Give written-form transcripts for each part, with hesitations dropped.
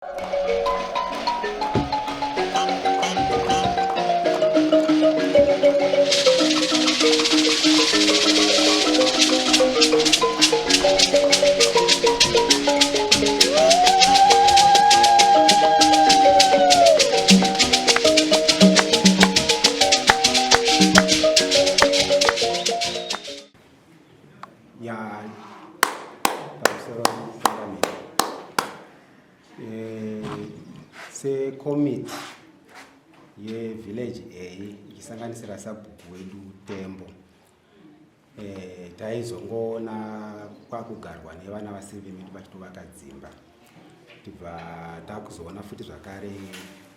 Ya pamusoro paramende eh, sekomiti yevillage A ichisanganisira sabhuku wedu Tembo eh, taizongoona kwakugarwa nevana vasiri vemedu vachitovaka dzimba tibva takuzoona futi zvakare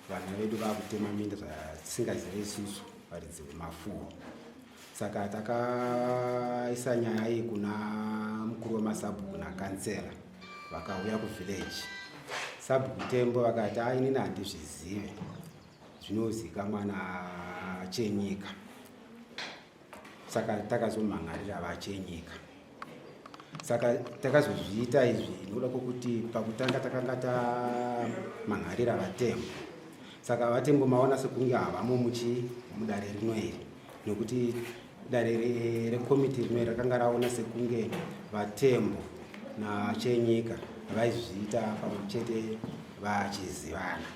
vana vedu vakutema minda zvatisingazive isusu varidzi vemafuro Saka takaisa nyaya iyi kuna mukuru wemasabhuku nakansela vakauya kuvillage. Sabhuku Tembo vakati ah, inini handizvizive zvinozikamwa naChenyika. Saka takazomhan'arira vaChenyika. Saka takazozviita izvi nokuda kwokuti pakutanga takanga tamhan'arira vaTembo. Saka vaTembo maona sekunge havamo muchi mudare rino iri. Nokuti dare rekomiti rino rakanga raona sekunge vaTembo naChenyika vaizviita pamwe chete vachizivana.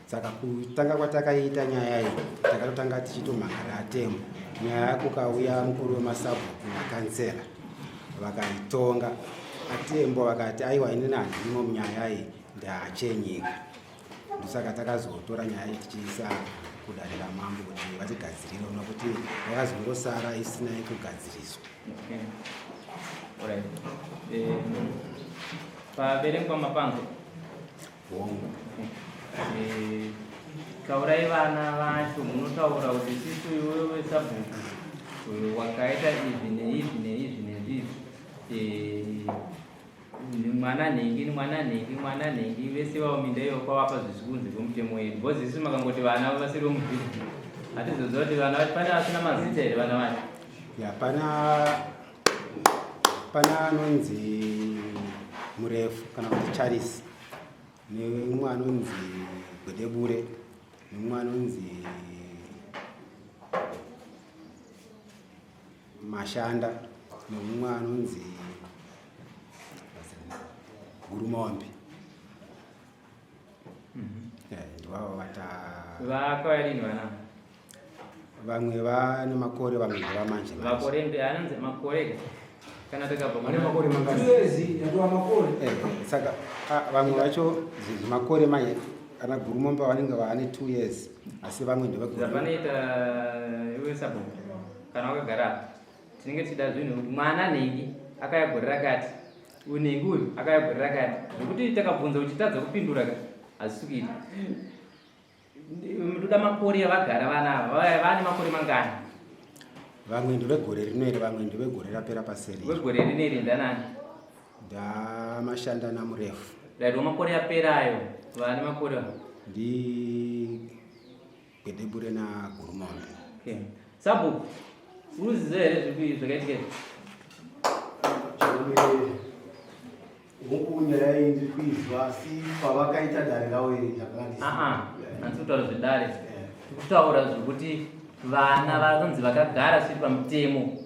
Saka kutanga kwatakaita nyaya iyi takatotanga tichitomhan'ara aTembo. Nyaya kukauya mukuru wemasabhuku nakansela vakaitonga. ATembo vakati aiwa inini handimo munyaya iyi ndaChenyika. Ndosaka takazotora nyaya iyi tichiisa kudare ramambo kuti vatigadzirire nokuti yakazongosara isina kugadziriswa. Okay. Alright. Eh, paverengwa mapango. Hongu. Eh, taurai vana vacho munotaura kuti sisu iwewe sabhuku eh, wakaita izvi neizvi neizvi neizvi eh, mwana nhingi mwana nhingi mwana nhingi vese vavo minda iyo kwavapa zvisi kunze kwemutemo wedu because isu makangoti vana vasiri vemuvhidhi hatizoziva kuti vana vacho pane vasina mazita here vana vacho ya pana pana anonzi murefu kana kuti charisi neumwe anonzi gwedebure neumwe anonzi Mashanda nemumwe anonzi Gurumombe. Eh, ndivavo vata vakauya rini vana vamwe vane makore vamwe ndevamanje manje. Makore ndi anonzi makore kana takabva Vane makore mangani? Twezi yatova makore. Eh, saka ah, vamwe vacho zvimakore manje ana Gurumombe vanenge vaane 2 years asi vamwe ndevegore Zvapanoita iwe sabhuku kana wakagara apa tinenge tichida zvinhu kuti mwana nhingi akauya gore rakati uyu nhingi uyu akauya gore rakati zvekuti takabvunza uchitadza kupindura ka hazvisi kuita ndoda makore avagara vana ava vane makore mangani vamwe ndevegore rino iri vamwe ndevegore rapera paseri wegore rino iri ndanani ndamashanda namurefu right wamakore aperayo vane makore ndi gwedebure nagurumombe okay. sabhuku uruzizo here zvakaitika izvi Hongu nyaya iyi ndiri kuizwa asi pavakaita dare ravo iri ndakanga ndisi. Aa, handisi kutaura zvedare. Tiri kutaura zvekuti vana vanonzi vakagara zviri pamutemo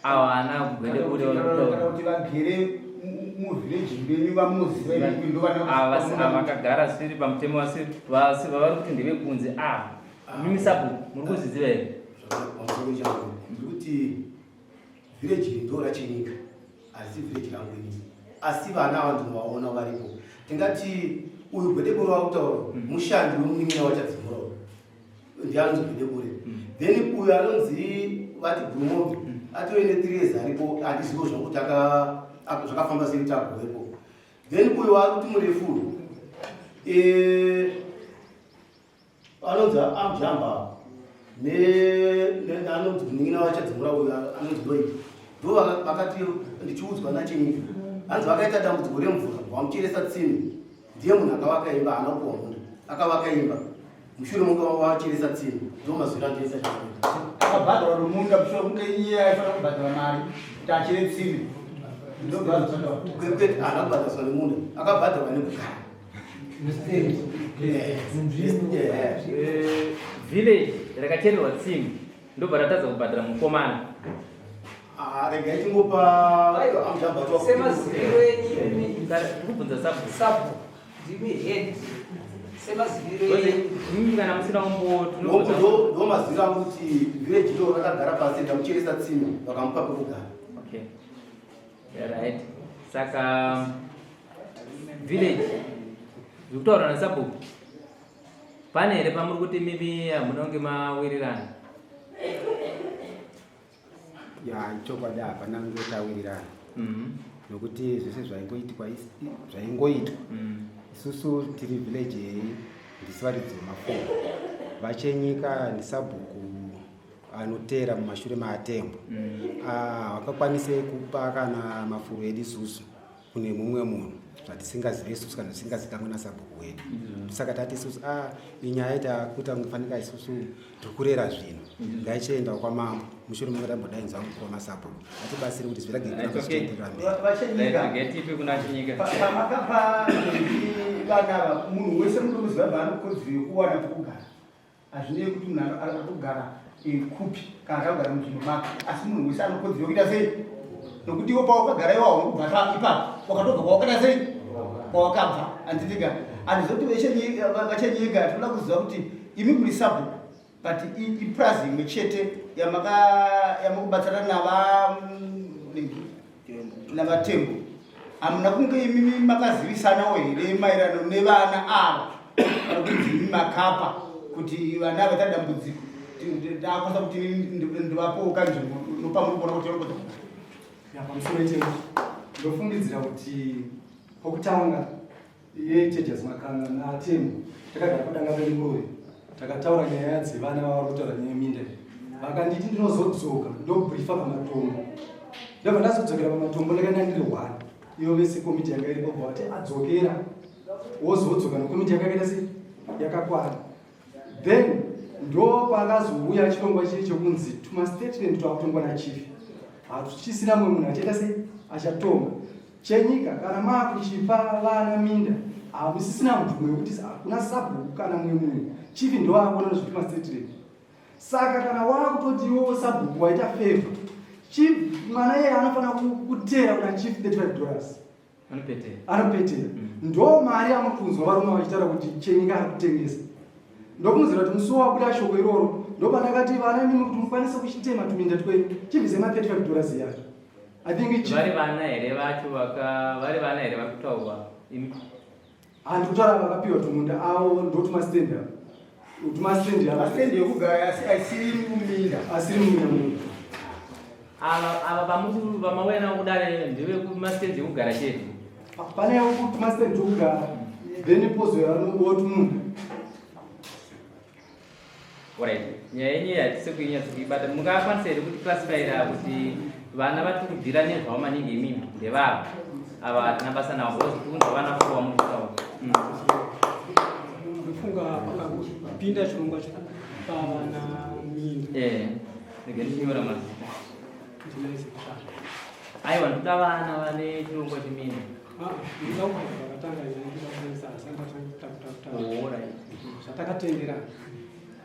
ava vana kugwede kuri Kana kuti vagere muvillage menyu vamunoziva imimi ndovana ava vakagara zviri pamutemo asi vasi vavari kuti ndevekunze ava. Mimi sabhuku muri kuzviziva here? Pamusoro changu ndiri kuti village iri ndo rachenyika asi village rangu inini asi vana ava ndinovaona varipo tingati uyu gwedebure wakutaura mushandi wemunin'ina wachadzimura uyu ndiye anonzi gwedebure then uyu anonzi vati gurumombe atove ne three years aripo handizivo zvakuti zvakafamba sei kuti agovepo then uyu waari kuti murefu uyu eh, Anonzi amjamba neanonzi munin'ina wachadzimura uyu anonzi Lloyd ndo vakati ndichiudzwa nachenyika hanzi vakaita dambudziko remvura vamucheresa tsime ndiye munhu akavaka imba haana kupiwa munda akavaka imba mushure mokunge vacheresa tsime ndo mazwiro andiita chakuita akabhadharwa nomunda mushure kunge iye aifanira kubhadhara mari kuti achere tsime kwete haana kubhadhariswa nemunda akabhadharwa nekugara. Eh, village rakachererwa tsime ndobva ratadza kubhadhara mukomana. Ah, regai tingopa amujamba. Semaziviro enyu. Tikubvunza sabhuku. Sabhuku ndimi head, semaziviro enyu. Imi kana musina umbo. Ndo maziviro angu kuti village ndo rakagara pasi, ndamucheresa tsime, vakamupa pekugara. Okay, right, saka village zvikutaurwa nasabhuku, pane here pamuri kuti mimi hamunonge mawirirana? Ya, chokwadi hapana kungotawirirana, nokuti zvese zvaingoitwa zvaingoitwa isusu tiri village yei ndisi varidzi vemafuro. Vachenyika ndisabhuku anoteera mumashure maatembo. Ah, vakakwanise kupa kana mafuro edu isusu kune mumwe munhu zvatisingazive isusu kana zvisingazikamwe nasabhuku wedu. Saka tati isusu, ah, inyaya itakuita kungefanika isusu tiri kurera zvinhu, ngaichiendawo kwamambo mushure munge tambodainzwa mukuru wamasabhuku atibatsire kuti zvirege Right, okay. zvichienderera mberi. Vachenyika. Getipi kuna Chinyika. Pamakapa vana ava, munhu wese munomuziva vaanokodzero yekuwana pekugara. Hazvinei kuti munhu ari kugara kupi kana akagara munzvimbo make, asi munhu wese anokodzero yekuita sei, nokuti iwo pawakagara iwawo kubva ipapo wakatobva kwawakaita sei, kwawakabva, handitika? Handizoti vachenyika, tinoda kuziva kuti imi muri sabhuku, but ipurazi imwe chete yamakubatsirana nava navatembo. Hamuna kunge imimi makazivisanawo here maererano nevana ava vari kunzi imi makapa, kuti vana ava tadambudziko, ndakwanisa kuti ndivapowo kanzvimbo nopamuri kuona kuti vanokodza kugara? Ya, pamusoro ichemo, ndofungidzira kuti pokutanga iye Tejas Makanga naTemu takagara padanga penguruve, takataura nyaya dzevana vava kutaura nyaya yeminda iyi. Vakanditi ndinozodzoka ndobriefa pamatombo. Ndobva ndazodzokera pamatombo, ndakaenda ndiri one, ivo vese komiti yanga iripo bva vati adzokera wozodzoka nekomiti yanga yakaita sei, yakakwana. Then ndo pakazouya chirongwa chii chokunzi tumastatement twakutongwa nachief, hatichisina mumwe munhu achaita sei, achatonga. Chenyika, kana maakuchipa vana minda, hamusisina mvumo yekuti hakuna sabhuku kana mumwe munhu, chief ndo akuona nezvetumastatement. Saka kana wakutoti iwewo sabhuku waita favor chief, mwana iyeye anofanira kuteera kuna chief $35. Anopetera. Anopetera. Ndo mari yamukunzwa varume vachitaura kuti Chenyika ari kutengesa. Ndokunzira kuti musi wabuda shoko iroro, ndopandakati vana imimi kuti mukwanise kuchitema tuminda twenyu, chibvise ma $35 yacho. I think Vari vana here vacho vaka vari vana here vari kutaurwa imi? Handi kutaura vakapiwa tumunda avo, ndo tumastand tumastand. Mastendi yekugara asi asiri muminda. Asiri muminda muno. Ava vamauya navo kudare ndevekumastendi ekugara chete? Pane tumastand tokugara, then pozouya wotumunda. Alright, nyaya yenyu hatisi kuinyatso kuibata. Mungakwanisa here kuti classifyira kuti vana vatiri kudhira nezvavo maningi imimi ndevava? Ava hatina basa navo because tikunzwa vana four vamuri kutaura. Ndofunga pakapinda chirongwa chekupa vana minda. Eh, rega ndichinyora mazita. Ndinaizekutanga. Aiwa, ndoda vana vane chirongwa cheminda. Ndinoda kubva pakatanga nyaya, ndoda kuendesa asati. Alright. Zvatakatenderana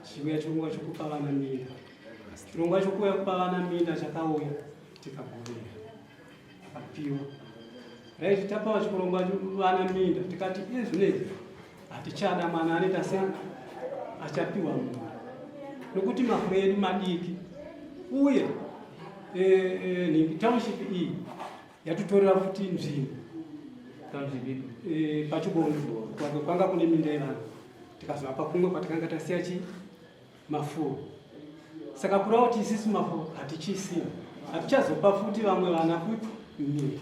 chiuya chirongwa chokupa vana minda, chirongwa chokuuya kupa vana minda chakauya, tikagovera, akapiwa. Right, tapawa chirongwa vana minda, tikati iye zvinezvi hatichada mwana anoita sei, achapiwa munda, nokuti mafuro edu madiki uye nhingi township iyi yatitorera futi nzvimbo. Township ipi? Pachibondo kwanga kune minda yevanhu, tikazovapa kumwe kwatakanga tasiya chi mafuro. Saka kureva kuti isisu mafuro hatichisina, hatichazopa futi vamwe vana futi minda.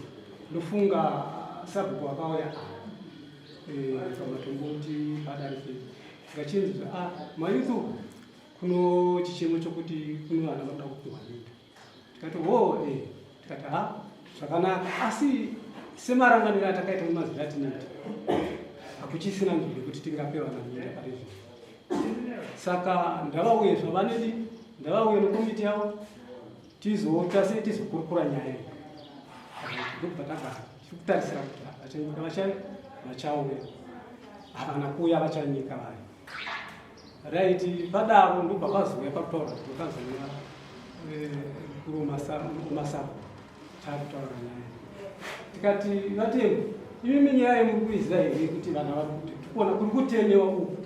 Ndofunga sabhuku akauya pamatomboti padare pedu, tikachinzi, ah, mayouth kuno chichemo chokuti kuno vana vanoda kupiwa minda. Tikati ho, tikati ha, zvakanaka, asi semaranganiro atakaita mumazira atinoita, hakuchisina nzvimbo yekuti tingape vana minda pari zvino. Saka ndavauye zvavanedi, ndavauye nekomiti yavo, tizoita sei, tizokurukura nyaya iyi. Ndokubva tagara tiri kutarisira kuti vachanyika vachauya. Havana kuuya vachanyika vayo. Right, padaro ndobva pazouya pakutaura kuti pakazouya eh, mukuru wemasapo taakutaura nyaya tikati vatembo imimi nyaya yemuri kuiziva here kuti vana vari kuti tikuona kuri kutemewa uku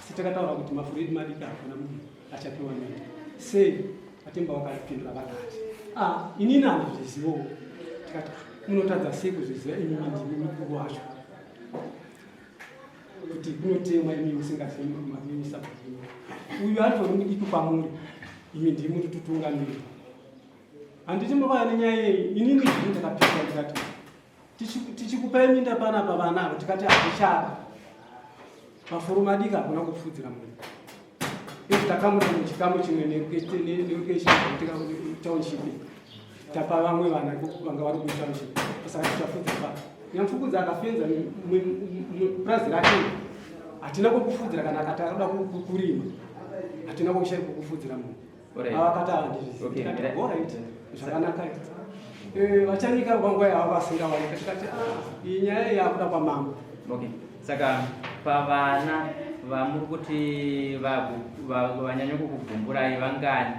asi takataura kuti mafuri edu madiki hakuna munhu achapiwa minda sei vatemba vakapindura vakati ah, inini handizvizivowo tikati ah, munotadza sei kuzviziva imimi ndimi mukuru wacho kuti kunotemwa imi musingazivi uyu atori mudiki kwamuri imi ndimi muri tutungamiri handiti murikuya nenyaya yeyi inini ndini ndakapika ndikati tichikupai minda panapa vana avo tikati hatichada mafuru madiki hakuna kupfudzira munhu izvi takamuda muchikamu chimwe netownship tapa vamwe vana vanga vari kutownship saka tichafudza pa nyamfukudza akafenza purazi rake hatina kwekufudzira kana akati anoda kurima hatina kwekushaya kwekufudzira munhu Avakati handizvizivi. Alright, zvakanaka. Eh, vachanyika kwanguva yavo vasingawanika tikati ah, iyi nyaya yakuda kwamambo. Okay. Saka pavana vamuri kuti vanyanya kukugumburai vangani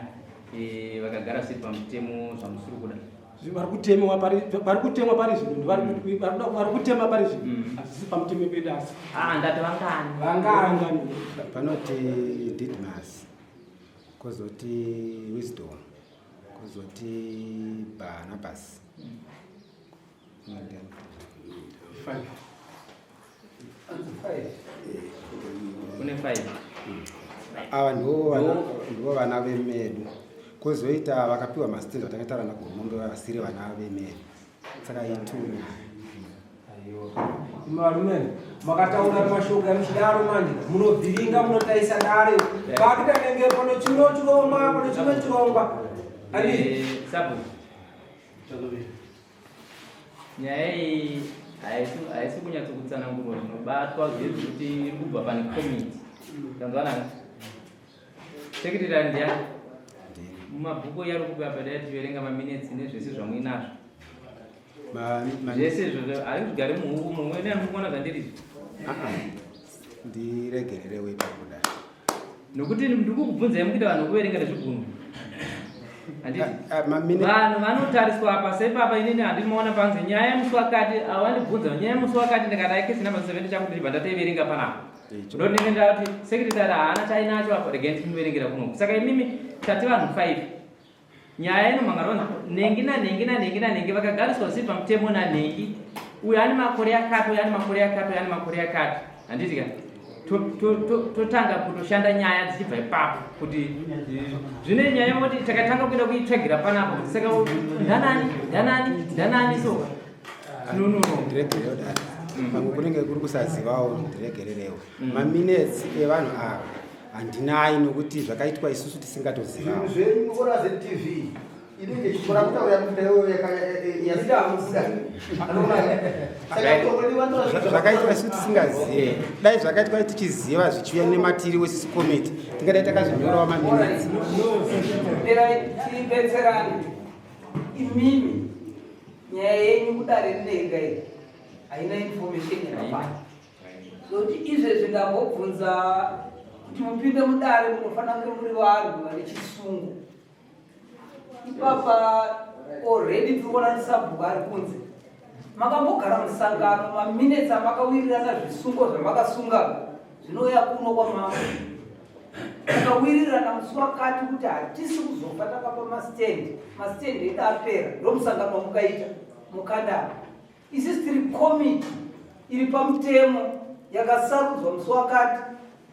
eh, vakagara zviri pamutemo zvamusiri kuda? Vari kutemewa pari vari kutemwa pari zvino vari kutema pari zvino mm. hazvisi pamutemo pedu asi. Ah, ndati vangani? Vangani. Panoti Didmas. Kozoti Wisdom, kozoti Barnabas. Five. Kune five. Ava ndivo vana vemedu. Kozoita vakapiwa mastand vatakaita vana Gurumombe vasiri vana vemedu. Saka itunya. Varume makataura mashoko amuchidaro manje munovhiringa munotaisa dare pakuita nenge pano chimwe chirongwa pano chimwe chirongwa ani eh, sabu nyaya iyi haisi kunyatso kutsanangurwa zvinobatwa zvezvekuti iri kubva pane komiti tanzwanana Secretary ndiani? Mumabhuku yari kupi apa dai tiverenga maminutes nezvese zvamuinazvo. Zvese izvozvo ari kugare muhuku mumwe ne mukuona zvandiri izvi. Ah, ah. Ndiregererewe pakuda. Nokuti ndiri kukubvunzai mukuita vanhu kuverenga nezvigunwe. Handiti? Ah, vanhu vanotariswa apa sepapa inini handimaona panzi nyaya yemusi wakati awandibvunza nyaya yemusi wakati ndikati aikesi namba 7 changu ndibva ndatoiverenga panapa. Ndonenge ndati secretary haana chainacho apo regai ndimuverengera kuno. Saka imimi tati vanhu 5. Nyaya inomhangarwa nengi nanengi nanengi nanengi vakagariswa zvisiri pamutemo nanengi. Uyu ane makore akati, uyu ane makore akati, uyu ane makore akati. Handiti ka? Totanga kutoshanda nyaya dzichibva ipapo kuti zvine nyaya yekuti takatanga kuenda kuitsvagira panapa kuti saka ndanani ndanani ndanani so No, no, no. Ndiregerewo dada. Pamwe kunenge kuri kusazivawo ndiregererewo. Maminutes evanhu ava handinai nokuti zvakaitwa isusu tisingatozivawo. Zvinhu zvenyu munoona ZTV inenge ichikora kutaura yakuda Zvakaitwa isusu tisingazive. Dai zvakaitwa tichiziva zvichiuya nematiri wesisi committee tingadai takazvinyorawo maminutes. Tibetserane imimi nyaya yenyu kudare rinenga iri haina information yakakwana zvokuti izvezvi ndambobvunza kuti mupinde mudare munofanira kunge muri vanhu vane chisungo ipapa already tiri kuona kuti sabhuku ari kunze makambogara musangano maminetsi amakawirirana zvisungo zvamakasunga zvinouya kuno kwamambo Takawirirana musi wakati kuti hatisi kuzofa takapa mastand, mastand edu apera, ndomusangano wamukaita mukandara. Isisi tiri komiti iri pamutemo yakasarudzwa musi wakati,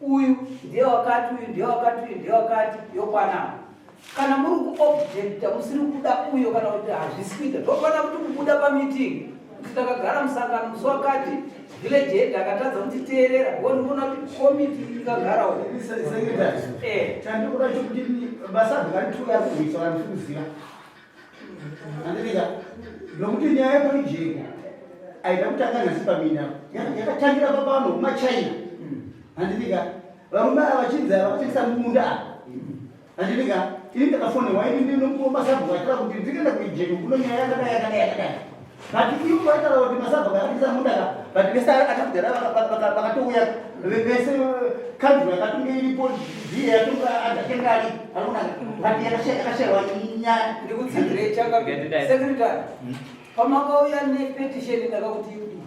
uyu ndiye wakati, uyu ndiye wakati, uyu ndiye wakati, yokwanana. Kana muri kuobjecta musiri kuda uyo kana kuti hazvisi kuita, tofanira kuti kubuda pameeting kuti takagara musangano musi wakati village head akatadza kutiteerera because ndikuona kuti komiti ikagarawo eh. chandikuda chokuti vasabvi vari two vari kurwisa vari kuziva andika nokuti nyaya yepaijeko aida kutanga nhasi pamina yakatangira papano kumachina handidika varume ava vachinzi ava vakatengesa munda ava Handiti ka ini ndakafonerwa ini ndinomupa masabhuku achitaura kuti ndiri kuenda kuijeko kuno nyaya yakadai yakadai yakadai. But ivo vaitaura kuti masabhuku akatengesa munda ka But vese atakudhara vakatouya vese kanzuro yakatunge iripo ndiye yatunga atenga ari arikunaka but yakashaiwa nyaya. Ndikutsigirei changamire. Secretary, pamakauya nepetition ndakakuti kudii?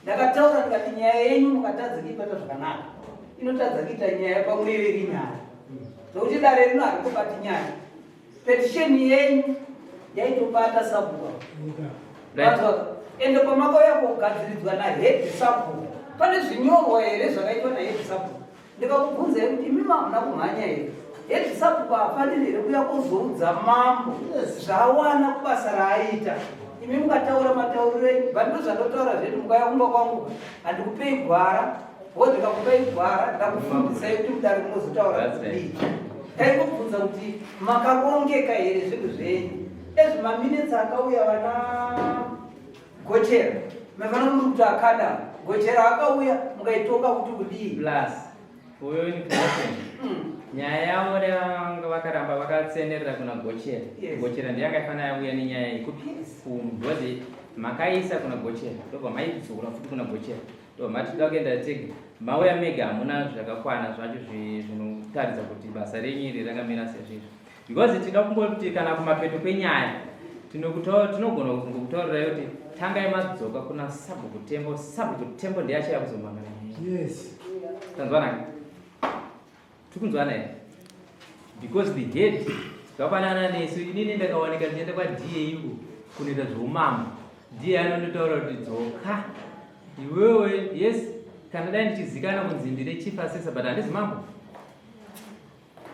Ndakataura ndikati nyaya yenyu mukatadza kuibata zvakanaka inotadza kuita nyaya pamwe iri nyaya nokuti dare rino harikubati nyaya. Petition yenyu yaitobata sabhuku vanzwa ende pamakauya kugadziridzwa nahead sabhuku pane zvinyorwa here zvakaitwa nahead sabhuku ndikakubvunzai kuti imi hamuna kumhanya here head sabhuku hafaniri here kuya kuzoudza mambo zvaawana kubasa raaita imi mukataura matauriro enyu but ndozvandotaura zvedu mukauya kumba kwangu handikupei gwara wo ndikakupei gwara ndakufundisai kuti mudare munozotaura kudii taingobvunza kuti makarongeka here zvinhu zvenyu ezvi maminitsi akauya vana gochera mafana muri kuti akada gochera akauya mukaitonga kuti kudii plus for your information nyaya yavo vanga vakaramba vakatsenerera kuna gochera. Gochera ndiye akaifanira yauya nenyaya iyi kupi because makaisa kuna gochera ndobva maidzora futi kuna gochera ndobva mati toda kuenda tega mauya mega hamuna zvakakwana zvacho zvinotaridza kuti basa renyu iri rakamira sezvizvo because tinoda kungoti kana kumapeto kwenyaya tinogona kuzongokutaurirai kuti tangai madzoka kuna sabhuku tembo sabhuku tembo ndiye achaya kuzomangana yes tanzwanaka tikunzwana here because the head zvakafanana nesu inini ndakawanika ndichienda kwaDA uko kunoita zveumambo DA anondotaura kuti dzoka iwewe yes kana dai ndichizikana kunzi ndine chief assessor but handizi mambo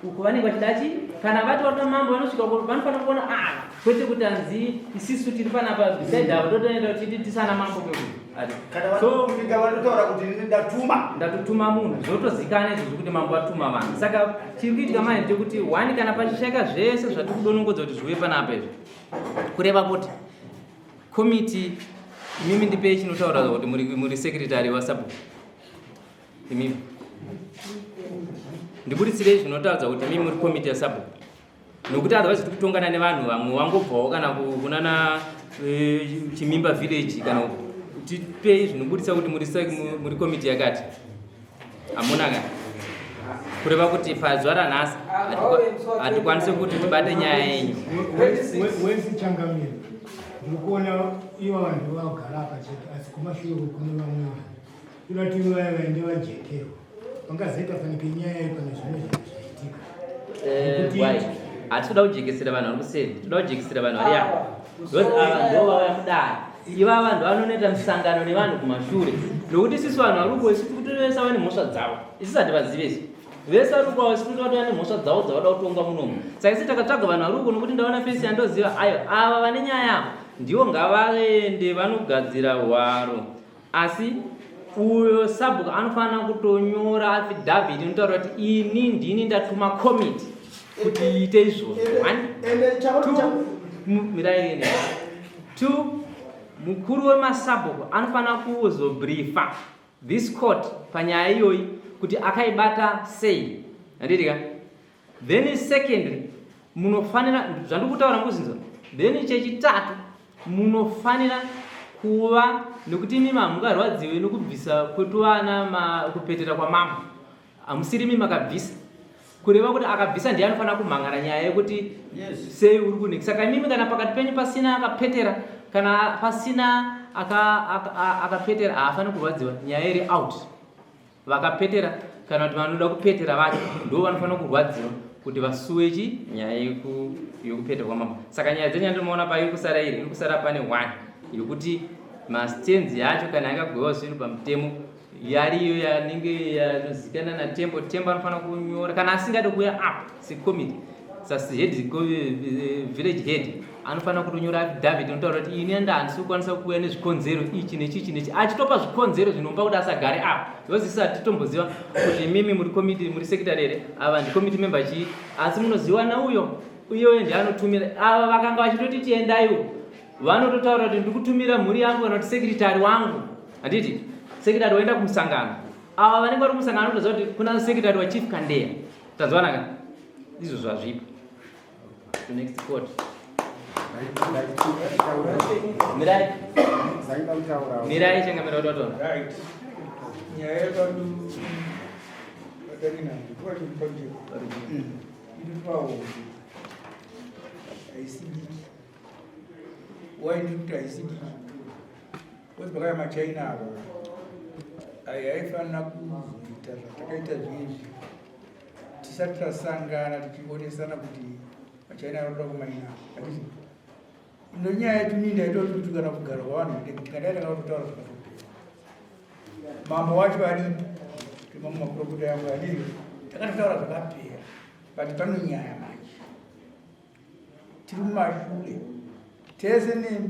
uko vanenge vachida chi kana vatoona mambo vanosvika vanofanira kuona ah kwete kuti hanzi isisu tiri panapa beside avo totoenda tichiti tisana mambo kwekuti Kana vanoita vanotaura kuti ndatuma ndatotuma munhu zvotozikana izvozvo kuti mambo atuma vanhu saka chiri kuitika manje ndechekuti one kana pachishaika zvese zvatiri kudonongodza kuti zviuye panapa izvi kureva kuti komiti imimi ndipei chinotaura kuti muri secretary wasabhuku imimi ndibuditsirei zvinotaridza kuti imimi muri komiti yasabhuku nokuti otherwise tiri kutongana nevanhu vamwe wangobvawo kana kunana chimimba village kana tipei zvinobuditsa kuti muri komiti yakati hamuna kana kureva kuti pazuva ranhasi hatikwanisi kuti tibate nyaya yenyu wese changamire ndiri kuona ivo vanhu vagara apa chete asi kumashure kune vamwe vanhu toda kuti vaya vaende vajekerwa vangazoita fanike nyaya iyi pane zvimwe zvinhu zvaitika hatisi kuda kujekesera vanhu vari kuseri toda kujekesera vanhu vari apa because ava ndo vauya mudare ivava vanhu vanonoita misangano nevanhu kumashure nokuti isisu vanhu vari uko isu tikutoesa vane mhosva dzavo isusu hativazive isu vese vari uko isu tikuti vane mhosva dzavo dzavada kutongwa munomu saka isu takatsvaga vanhu vari uko nokuti ndaona fesi yandoziva ayo ava vane nyaya ava ndivo ngavaende vanogadzira hwaro asi uyo sabhuku anofanira kutonyora affidavit inotaura kuti ini ndini ndatuma komiti kuti iite izvozvo One, two, mirai ine. Two, mukuru wemasabhuku anofanira kuzobriefa this court panyaya iyoyi kuti akaibata sei handiti ka then secondly munofanira zvandiri kutaura mukuzinzwa then chechitatu munofanira kuva nekuti imi hamungarwadziwe nokubvisa kwetuvana kupetera kwamambo hamusiri imi makabvisa kureva kuti akabvisa ndiye anofanira kumhangana nyaya yekuti sei uri kuniki saka imimi kana pakati penyu pasina akapetera kana pasina akapetera haafaniri kurwadziwa nyaya iri out Vakapetera kana kuti vanoda kupetera vacho ndo vanofanira kurwadziwa kuti vasuwe chi nyaya yekupetera kwamambo. Saka nyaya dzenyu yandinoona pairi kusara iri iri kusara pane one yokuti mastenzi yacho kana yakagovewa zvisiri pamutemo yariyo yanenge yanozikana natembo tembo anofanira kunyora kana asingade kuuya up secommittee sahead village head anofanira kutonyora affidavit inotaura kuti ini anda handisi kukwanisa kuuya nezvikonzero ichi nechichi nechi achitopa zvikonzero zvinomupa kuti asagare apa because isu hatitomboziva kuti imimi muri committee muri secretary here ava ndi committee member chii asi munoziva nauyo uyoyo ndiye anotumira ava vakanga vachitoti tiendaiwo vanototaura kuti ndikutumira mhuri yangu kana kuti secretary wangu handiti secretary waenda kumusangano ava vanenge vari kumusangano vanotoziva kuti kuna secretary wachief kandeya tanzwanaka izvo zvazvipo to next court. Mirai. Mirai changamira utotora. Right. Nyaya yedu vadarina ndikuva chiri iri pahombe haisi diki. Why ndiri kuti haisi diki? Because pakauya maChina ava ayo aifanira kuzoita zvatakaita zvinezvi tisati tasangana tichionesana kuti maChina anoda kumaina hatisi nonyaya yetuminda yetoti kana kugara kwavanhu tingadai takatotaura zvakatopera mambo wacho aripo mamwe makurukota yangu ariyo takatotaura zvakapera but pano nyaya manje tiri mumashure tese nemi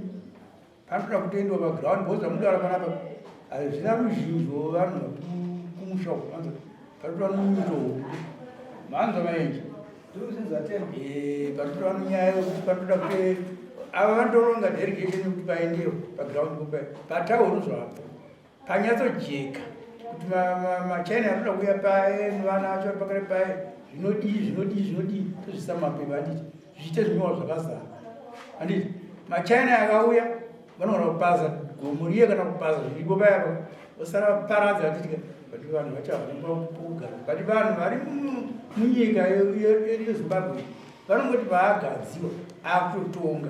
panotoda kutoendwa paground because zvamunotaura panapa hazvina ruzhinji vanhu kumusha uku manzwa panotoda munyito hombe manzwa maenje panotoda nyaya yekuti panotoda kuti ava vanotoronga delegation yekuti paendewo paground popa patauro zvapo panyatsojeka kuti machina anoda kuuya paye nevana acho ari pakare paye zvinodii zvinodii zvinodii tozvisa mumapepa handiti zviite zvinyorwa zvakazara handiti machina akauya vanogona kupaza gomo riye kana kupaza zviripo paya osara vaparadza handiti but vanhu vacho havana pokugara but vanhu vari munyika yezimbabwe vanongoti vaagadziwa akutotonga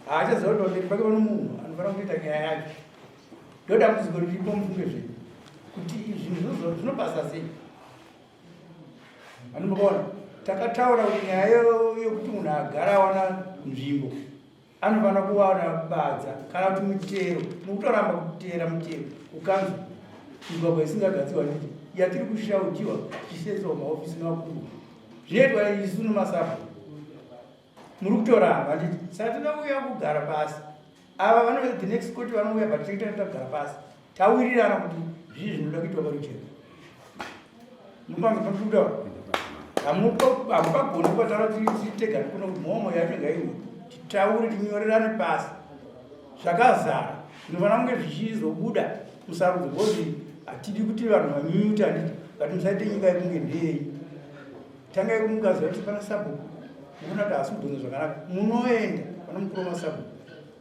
haachaziva kuti pamberi pake pano munhu anofanira kutoita nyaya yake Ndodambudziko riripo mufunge zvenyu kuti zvinhu zvinopasa sei. Anomuona takataura kuti nyaya yekuti munhu agara awana nzvimbo anofanira kuwana badza kana kuti mutero mukutoramba kuteera mutero kukanzi migwagwa isingagadzirwa nditi yatiri kushautiwa tichisenzwa maofisi makuru zvinoitwa isu nemasapo muri kutoramba handiti saka tinoda kuuya kugara pasi ava vano the next court vanouya but tinenge taenda kugara pasi tawirirana kuti zvii zvinoda kuitwa parujeko mupanza patikuda hamupagoni kuvataura tiri tega kuno kuti mhomho yacho ngaiwe titaure tinyorerane pasi zvakazara zvinofanira kunge zvichizobuda musarudzo because hatidi kuti vanhu vanyunyute handiti but musaite nyika yekunge ndeyenyu Tangai kumukaziva kuti pana sabhuku munoona kuti haasi kudhonza zvakanaka munoenda pana mukuru wamasabhuku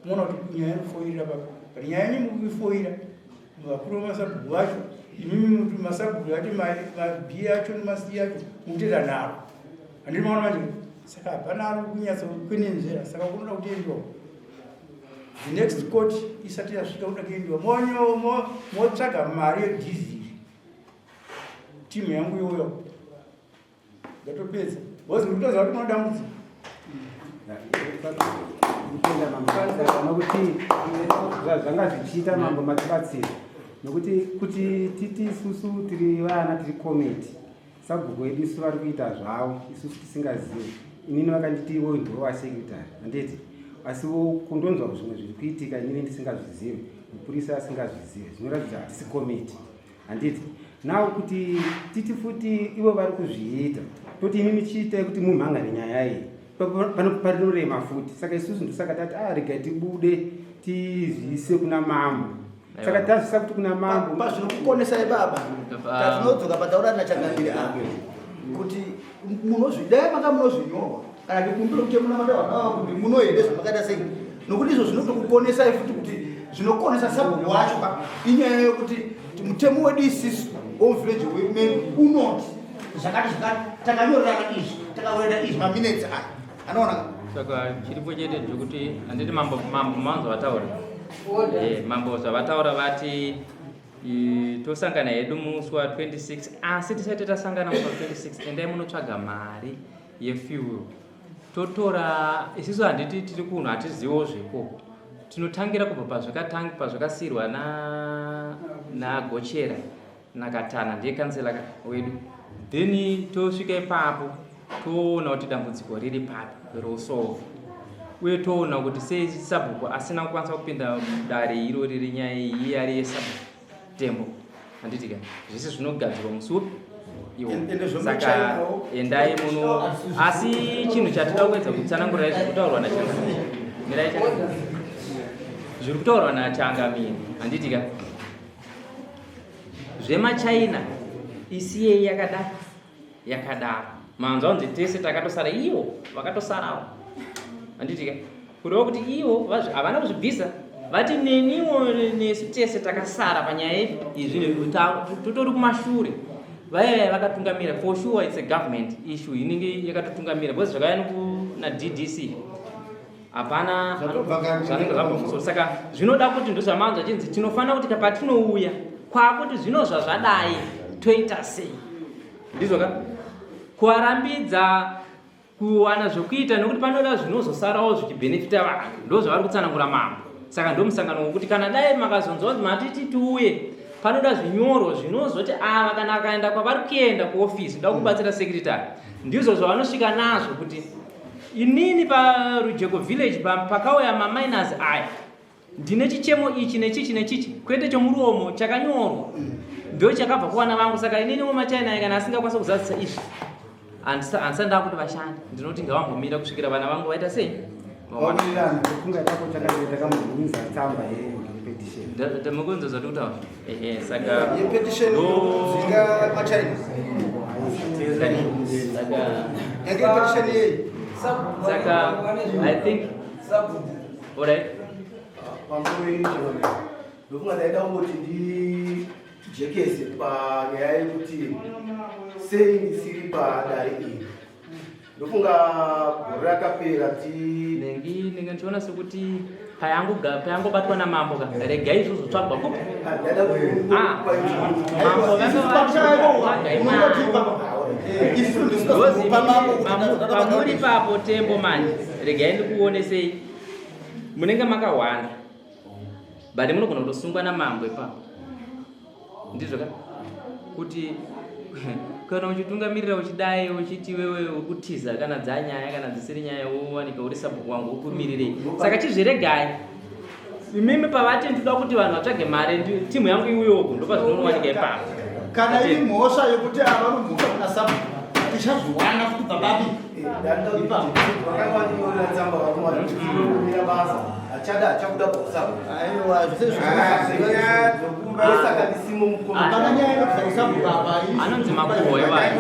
munoona kuti nyaya inofoirira papi but nyaya yenyu mukuifoira vakuru vamasabhuku vacho imimi masabhuku acho mabhi acho nemasi acho mukutoita nharo handiri maona manje saka hapana ari kunyatsokwenenzvera saka kunoda kutoendiwa the next court isati yasvika kuda kuendiwa motsvaga mari yedhiziri timu yangu iyoyo ndatopedza because ndikutoziva kuti munodambudziko nokuti zvanga zvichiita mambo matibatsira nokuti kuti titi isusu tiri vana tiri komiti sabhuku wedu isu vari kuita zvavo isusu tisingazivi inini vakanditi iwo ndiwo wasekretary handiti asi kundonzwa zvimwe zviri kuitika inini ndisingazvizivi mupurisa asingazvizivi zvinoratidza hatisi komiti handiti now kuti titi futi ivo vari kuzviita toti imi michiitai kuti mumhangane nyaya iyi panorema futi saka isusu ndosaka tati a ah, regai tibude tizviise kuna mambo saka tazvisa kuti kuna mambo pazvinokukonesai baba tatinodzoka pataura nachangamire apa kuti munozvidai manga munozvinyorwa kana ndikumbira kuti muna mataura kuti munoende zvamakaita sei nokuti izvo zvinotokukonesai futi kuti zvinokonesa sabhuku wacho ka inyaya yokuti mutemo wedu isisu womuvillage wemedu unoti zvakati zvakati takanyorerana izvi takawerera izvi maminetsi aya anoona saka chiripo chete ndechekuti handiti mambo mambo manzo vataura eh, mambo zvavataura vati tosangana hedu musi wa 26 asi tisati tasangana musi wa 26 endai munotsvaga mari yefuel totora isisu handiti tiri kuno hatizivo zvekoko tinotangira kubva pazvakatanga pazvakasiyirwa nagochera nakatana ndiye kansela wedu then tosvika ipapo toona kuti dambudziko riri papi rosolve uye toona kuti sei sabhuku asina kukwanisa kupinda mudare irori renyaya iyi ari yesabhuku tembo handiti ka zvese zvinogadzirwa musi upi iwo saka endai muno asi chinhu chatida kuedza kutsanangura zviri kutaurwa nachangamire mirai changamire zviri kutaurwa nachangamire handiti ka zvemachina isiyei yakadai yakadaro manzwa kunzi tese takatosara ivo vakatosarawo handiti ka Kureva kuti ivo havana kuzvibvisa vati neniwo nesu tese takasara panyaya izvi totori kumashure vaya vakatungamira for sure it's a government issue inenge yakatotungamira because zvakauya na DDC hapana zvanenge zvabva musoro saka zvinoda kuti ndozvamanzwa chinzi tinofanira kuti patinouya kwakuti zvino zvazvadai toita sei ndizvo ka kuvarambidza kuwana zvokuita nokuti panoda zvinozosarawo zvichibhenefita vanhu ndozvavari kutsanangura mambo saka ndomusangano wokuti kana dai makazonzwa kuti matiti tiuye panoda zvinyorwa zvinozoti ava kana akaenda kwavari kuenda kuofisi ndoda kubatsira secretary ndizvo zvavanosvika nazvo kuti inini parujeko village pakauya maminers aya ndine chichemo ichi nechichi nechichi kwete chomuromo chakanyorwa ndo chakabva kuvana vangu saka ininiwo machina aya kana asingakwanisa kuzadzisa izvi handisa ndakuti vashande ndinoti ngavambomira kusvikira vana vangu vaita sei mukunzwa zvatikutaura ehe saka saka i think Alright. Pamusoro yenyu chairman. Ndofunga ndaida kungoti ndijekese panyaya yekuti sei ndisiri padare iri. Ndofunga gore rakapera ti Nengi ndinge ndichiona sekuti payangobatwa namambo ka regai izvozvo tsvagwa kupi? Ndaida Ah, mambo vanga pamuri papo tembo manje regai ndikuonesei munenge makahwanda but munogona kutosungwa namambo ipapo ndizvo ka kuti kana uchitungamirira uchidai uchiti wewe ukutiza kana dzanyaya kana dzisiri nyaya wowanika uri sabhuku wangu ukumirirei saka chizviregai imimi pavati ndinoda kuti vanhu vatsvage mari timu yangu iuye uku ndopazvinonowanika ipapo kana iri mhosva yekuti ava nomhosva kuna sabhuku tichazviwana kubva babi vakanga vandinyorera tsamba vakumira basa achada achakuda pausabhuku aiwa zvese saka ndisimo mukoma hapana nyaya inobvisa usabhuku apa anonzi makuhwa iwayo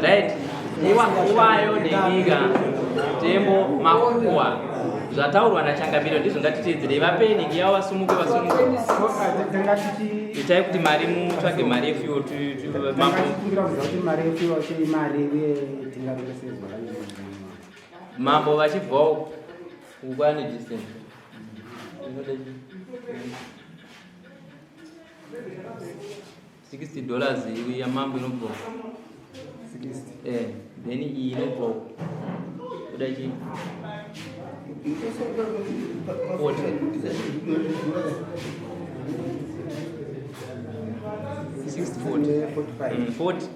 right iwayo nenyika tembo makuhwa zvataurwa nachangamiro ndizvo ngatiteedzerei vapei nhingi yavo vasumuke vasumuke itai kuti mari mutsvage mari yefuel mambo tangatikumbira kuziva kuti mari yefuel yacho imari uye tingarongesei mambo vachibvawo kukwane distance Inoda 60 dollars yamambo inobva eh then iyi inobva kuda chi 40 60 40 40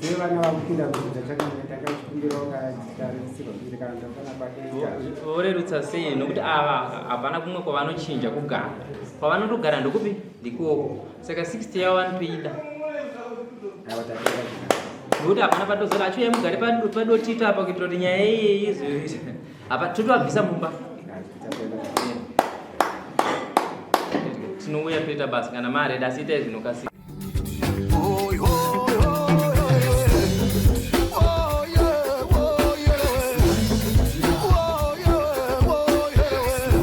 sevana vakupinda kudzidza takachikumbirawo katarisirwa kuti kana ndakana pakaita vorerutsa sei nokuti ava hapana kumwe kwavanochinja kugara kwavanotogara ndokupi ndikoko saka 60 yavo vanotoida ava tatenda nokuti hapana patozoti achiuya mugare padotito apa kuitira kuti nyaya iyeyi izoita apa totovabvisa mumba tinouya toita basa kana mari asi itai zvinokasika.